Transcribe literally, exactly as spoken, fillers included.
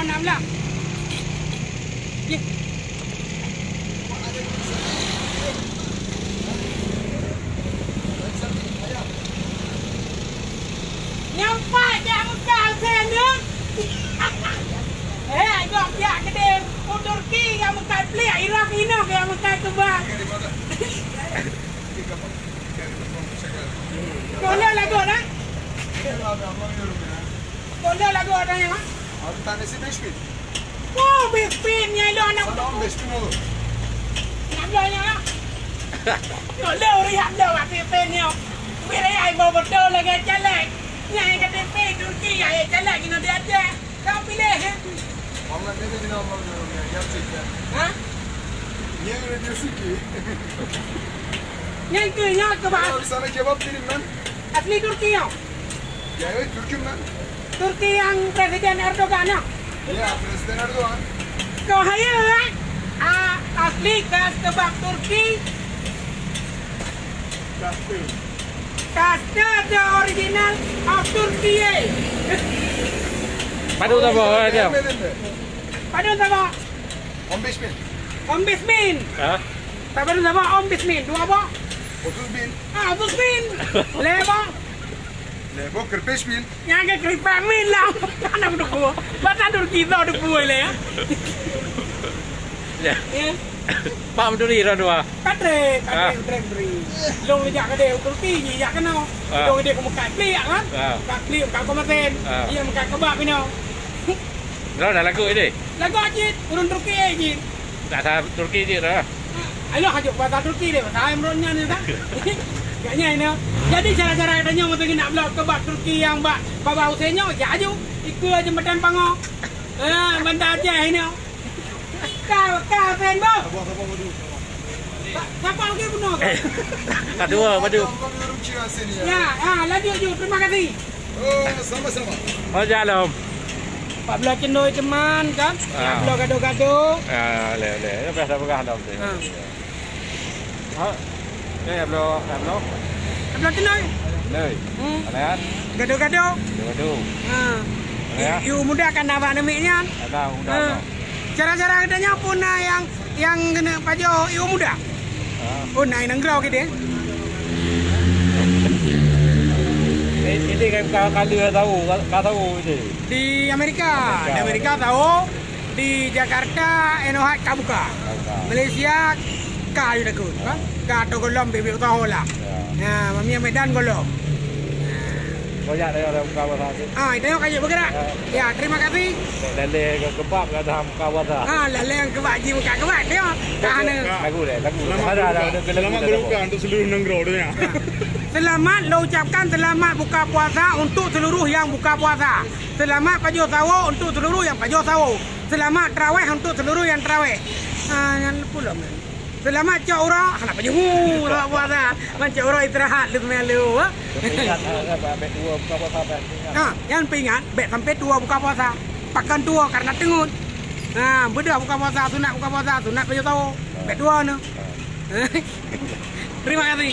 Enam belas. Ye. Nyampai jak Mekah sen nyoe. Eh, gok jak keudeh u Turki, nyang meukat pliek, irah inoe nyang meukat keubah. Boleh lagu dah? Boleh lagu ada yang, ah? Tane si Bespin. Oh, Bespin, nyai lo anak. Sana Bespin lo. Nak bela nyai lah. Lo, lo, riak lo, Bespin nyo. Bila ya, ibu betul lagi caleg. Nyai kata P Turki, ya, ya, caleg, kena diajak. Kau pilih, eh? Muhammad ni dia nama dia, dia, dia, dia. Ha? Dia, dia suki. Nyai ke, nyai ke, bah. Sana kebab diri, man. Asli Turki, ya? Ya, ya, Turki, man. Turki nyang Presiden Erdogan nyan? Ya, Presiden Erdogan. Kau haya, eh? Ah, asli khas kebab Turki. Kaste. Kaste the original of Turkey, eh. Padum saboh, eh, Jam? Padum saboh? Ombis min. Ombis min. Ha? Tak padum saboh, ombis min. Dua boh? Otus min. Ah, otus min. Lhèe boh? Lhèe boh kerpes min. Nyang ke keripik min lah. Anak dukung. Bahasa Turki tau dukung leh, ya. Ya. Ya. Pak Menteri dah dua. Kadre, kadre, Ah. kadre menteri. Long jak kedai Turki, jak kena. Ah. Long dia ke muka klik kan? Ah. Muka klik, muka komaten. Ah. Iya, muka kebab kena. Dah, dah lagu ini. Lagu cit, ureueng Turki, eh, cit. Tak sah Turki cit dah. Ayolah, ajuk bahasa Turki deh, bahasa Imron nyan ni kan. Gak nyai ni. Jadi cara-cara katanya mungkin nak blok kebab Turki yang bak Baba Hussein nyoe, ya aju. Ikut aja macam pango. Ah, benda aja ini. Kau, kau Hussein, boh. Sabar, sabar, madu. Sa-, sabar lagi bunuh kau. Eh, tak dua, madu. Ya, ah, lanjut, Ju. Terima kasih. Oh, sama-sama. Oh, shalom. Empat belas cendoi teman, kan? Ah. Empat belas gado-gado. Ah, boleh, boleh. Ya, biasa pegang dah, betul. Ah. Ha? Eh, ya, belum, ya, belum. Empat belas cendoi. Cendoi. Hmm. Boleh, kan? Gado-gado. Gado-gado. Ah. Boleh, ya? I-, ibu muda kan dah bak nemik nyan. Ada, muda, Ah. ada. Cara-cara katanya pun, ah, yang Nyang keuneuk pajoh ibu muda. Ah. Oh, na i nanggroe keudeh. Ini kan ka, ka lheueh tahu, ka, ka tahu ini. Di Amerika, Amerika. Di Amerika tahu, di Jakarta, inoe hai ka buka. Ka buka. Malaysia, ka aju takot, kan? Ka atau golom bibit usaha lah. Ya. Ya, mami Medan golom. Banyak dah orang buka puasa tu. Ah, itu yang kayu bergerak. Ya. Ya, terima kasih. Lalé ke kebab ke dah buka puasa. Ah, lalé ke kebab ji buka kebab dia. Tahan. Lagu deh, lagu. Selamat berbuka. Ada, ada, ada, ada, selamat ada, ada. Berbuka untuk seluruh nanggroe dunia. Selamat, lo ucapkan selamat buka puasa untuk seluruh yang buka puasa. Selamat pajoh sawo untuk seluruh yang pajoh sawo. Selamat tarawih untuk seluruh yang tarawih. Ah, nyan pulang. Seulamat cok uroe, hana peujeumu uroe puasa. Man cok uroe istirahat lé seumai lé, ha? Tapi ingat, ha, ha, bèk tuwo buka puasa, bèk ingat. Ha, nyan peuingat, bèk sampai tuwo buka puasa. Pakon tuwo karena teungeut. Ha, beudôh buka puasa, sunat buka puasa, sunat pajoh sawo. Bèk tuwo nyoe. Terima kasih.